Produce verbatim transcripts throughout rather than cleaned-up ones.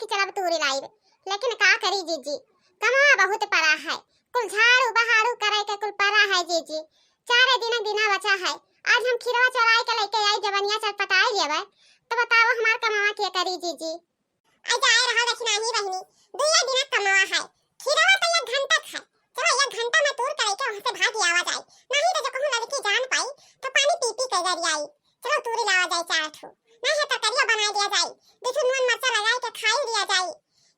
कि चलब तूरी लाइब, लेकिन का करी जीजी, कमवा बहुत परा है, कुल झाड़ू बहारू करे के कुल परा है जीजी। चारे दिन दिना बचा है, आज हम खीरवा चोराई के लेके आई, जवनिया चटपटाई लेवे, तो बताओ हमार कमवा के करी जीजी? आ जाए रहा दखिनाही बहिनी, दुइये दिन कमवा है, खीरवा तो एक घंटा खाए, चलो एक घंटा में तूर करे के वहाँ से भाग आवा जाए, नहीं तो जो कहूँ लड़की जान पाई तो पानी पी पी के गरियाई। चलो तूरी लावा जाए चार ठो, नहीं है तरकारिया बनाए दिया जाए, दो ठो नून मरचा लगाए के खाई दिया जाए।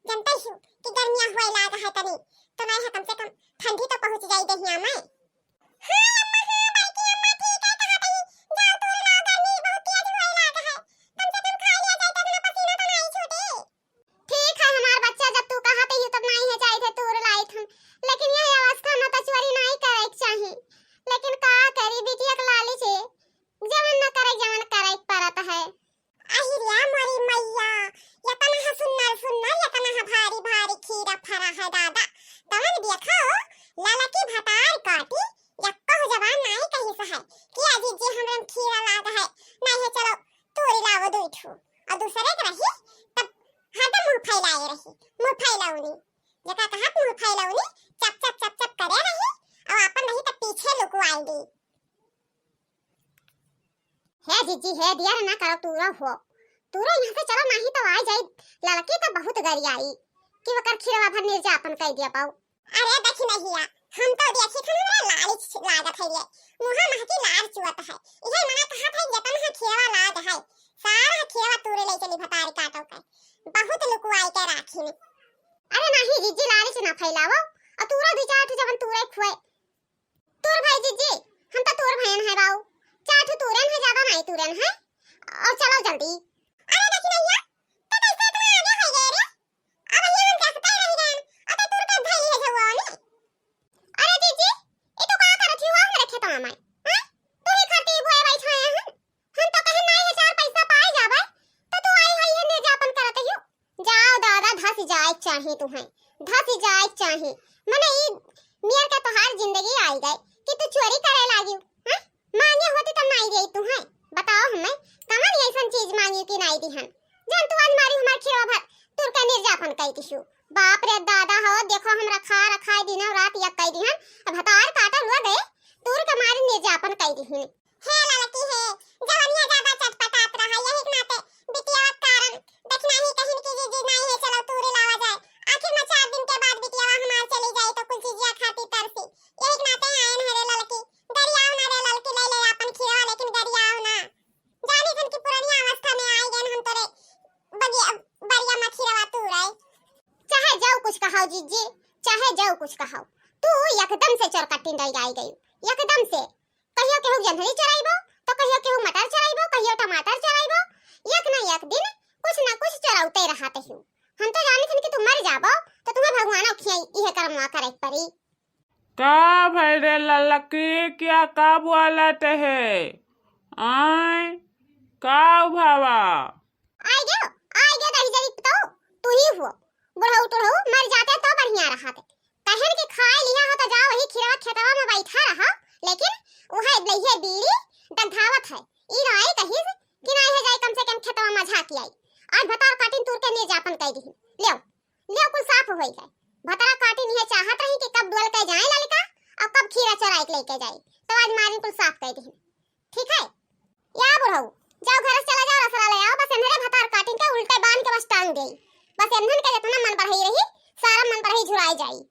जनते ही कि गर्मिया हुए लाग है तनी, तो नहीं है कम से कम ठंडी तो पहुँच जाए दहिया में। हाँ अम्मा, हाँ, बड़की अम्मा ठीक है कहत हई। जाओ तूर लाओ, गर्मी बहुत तेज होए लाग है। कम से कम खा लिया जाए, तो इतना पसीना तो नहीं छूटे। ठीक है हमार बच्चा, जब तू कहत ही तब नहीं है जाए थे तूर लाइत हम, लेकिन यह अवस्था में तो चोरी नहीं करे के चाही। लेकिन का करी, बिटिया के लालच है, जवन न करे, जवन करे के परत है। अहिरिया मोरी मैया, यतना ह सुन्नर सुन्नर, यतना ह भारी भारी खीरा फरा है दादा। तवन देखो, ललकी भतार काटी, यक्को जबान नाई कहिस है कि अजी जी हमरन खीरा लाग है, नाई है चलो तूरी लावो दुई ठो। और दूसरे के रही, तब हरदम मुँह फैलाए रही, मुँह फैलाउनी। जेका कहत मुँह फैलाउनी, चप चप चप चप करे रही, और अपन रही तब पीछे लुकुआई दी। हे जीजी, हे दिया रे, ना करो, तूरो हो, तूरो यहाँ से चलो, नहीं तो आ जाई लड़की तो बहुत गरियाई कि ओकर खीरवा भर निर्जापन कर दिया पाऊ। अरे देखी नहीं हिया, हम तो देखी था हमरा लालच लागत है रे, मुँह महकी लार चुअत है, इहे मना कहत है जतन है खीरवा लाग है, सारा खीरवा तूरे ले चली भतारी काटो के, बहुत लुकुआई के राखी में। अरे नहीं जीजी, लालच ना फैलावो, और तूरो दो चार ठो जवन तूरे खुए, तूर भाई जीजी, हम तो तूर भयन है बाऊ। चार ठो तूरन है, ज्यादा नहीं तूरन है। और चलो जल्दी। अरे देखी भैया, तो कैसे इतना आगे हो गए रे? अब ये हम कैसे कह रही रहन? अब तो तूर के धैली है जवानी। अरे जीजी, ये तो का करत ही हो हमरे खेतवा में? हैं? तू ही खाती भोए बैठा है हम। हम तो कहे नहीं है चार पैसा पाए जावे, तो तू आई है ये निर्जापन करत ही। जाओ दादा, धस जाए चाही तुहें, धस जाए चाही। मने ई नियर का तोहार जिंदगी आई गए कि तू चोरी करे लागी, हैं? मांगे होती तब नाई देई तुहें। बताओ हमें, कवन ऐसन चीज मांगी कि नाई दिहन? जन तू आज मारी हमार खीरवा भर तूर के निर्जापन कई दिहु। बाप रे दादा हो, देखो हम रखा रखा दिनों रात यक कई दिहन, अब भतार काटा हुआ गए, तूर के मारी निर्जापन कई दिहन। हे ललकी हे, जवनिया ज्यादा चटपटात रहा, यही के नाते बिटिया के कारण दखिनाही कहिन कि जीजी नाई है, चलो तूरे लावा जाए। आखिर में चार दिन के बाद बिटिया हमार चली जाए तो कुल चीजिया खाती तरसी, यही के नाते आयन है रे ललकी। गरियाओ ना रे ललकी, ले ले आपन खीरवा, लेकिन गरियाओ ना। जानी जन की पुरानी अवस्था में आई गए हम तोरे बगिया, बरिया में खीरवा तूरे। चाहे जाओ कुछ कहाओ जीजी, चाहे जाओ कुछ कहाओ, तू एकदम से चोरकट्टिन रह जाई गई, एकदम से। कहियो केहू जंधरी चोराइबो, तो कहियो केहू मटर चोराइबो, कहियो टमाटर चोराइबो। एक न एक दिन कुछ न कुछ चोराउते रहत हियो। हम तो जानित हन कि तू मर जाबो, तो तुम्हें भगवानो खियाई, इहे कर्मवा करे के पड़ी। का भइल रे ललकी, क्या का बोलत है? आय, का भावा? आइ गयो, आइ गयो दही जरी तो, तू ही हुआ। बुढ़ऊ टुढ़ऊ मर जाते तो बढ़िया रहत। कहन के खाए लिया हो तो जाओ वही खिरवा खेतवा में बैठा रहा, लेकिन उहे लइहे बीड़ी दगधावत है। ई राय कहिस कि नाई है जाई कम से कम खेतवा में झाँकी आई। आज भतार काटिन तूर के निर्जापन कई दिहिन। ल्यो, ल्यो कुल साफ होई गए। भतार काटिन इहे चाहत रही कि कब डोल के जाए ललिका और कब खीरा चोराई के लेके जाए, तो आज मारिन कुल साफ कई दिहिन। ठीक है? या बुढ़ऊ, जाओ घर से चला जाओ, रसरा ले आओ, बस एन्हरे भतार काटिन के उल्टे बांध के बस टांग देई। बस एन्हन के जितना मन बढ़ई रही, सारा मन बढ़ई झुराई जाई।